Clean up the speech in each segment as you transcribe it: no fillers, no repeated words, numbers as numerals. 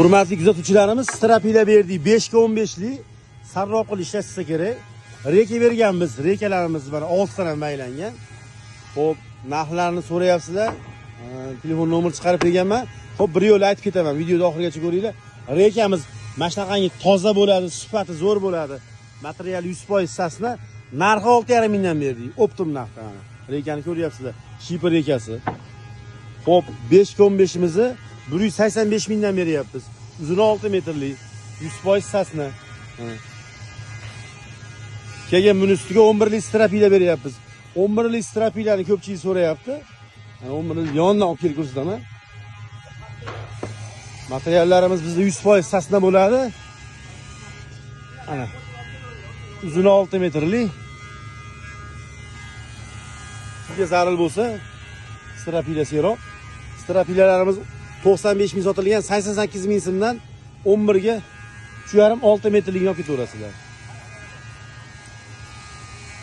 Hurmatli kuzatuvchilarimiz, strapila berdik 5 ga 15lik sarroq qilib ishlatsa kerak. Reka berganmiz, rekalarimiz mana 6 tana maylangan. Xo'p, narxlarni so'rayapsizlar. Telefon nomer chiqarib berganman. Xo'p, bir yo'l aytib ketaman. Videoni oxirigacha ko'ringlar. Rekamiz mana shunaqangi toza bo'ladi, sifati zo'r bo'ladi. Material 100% sasna. Narxi 6,5 mingdan berdik. Optim narxda mana. Rekani ko'ryapsizlar. Shipa rekasi. Xo'p, 5 ga 15imizni 185 mingdan beryapmiz. Uzuni 6 metrlik, 100% sasna. Keyin buni ustiga 11lik strapila beryapmiz. 11lik strapilani ko'pchilik so'rayapti. 11lik yonidan olib kelib ko'rsataman. Materiallarimiz bizda 100% sasna bo'ladi. Ana. Uzuni 6 metrlik. Sizga zarur bo'lsa, strapila seroq. Strapilalarimiz 95 ming sotilgan, 88 ming so'mdan 11 ga 3,5 6 metrlikni olib ketaverasizlar.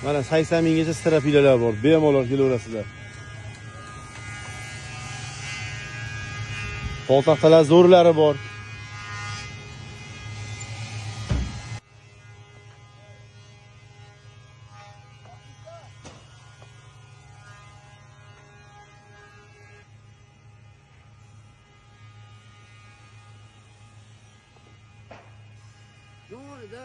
Mana 80 minggacha strapilalar bor, bemalol kelaverasizlar. Poltaxtalar zo'rlari bor. Yonida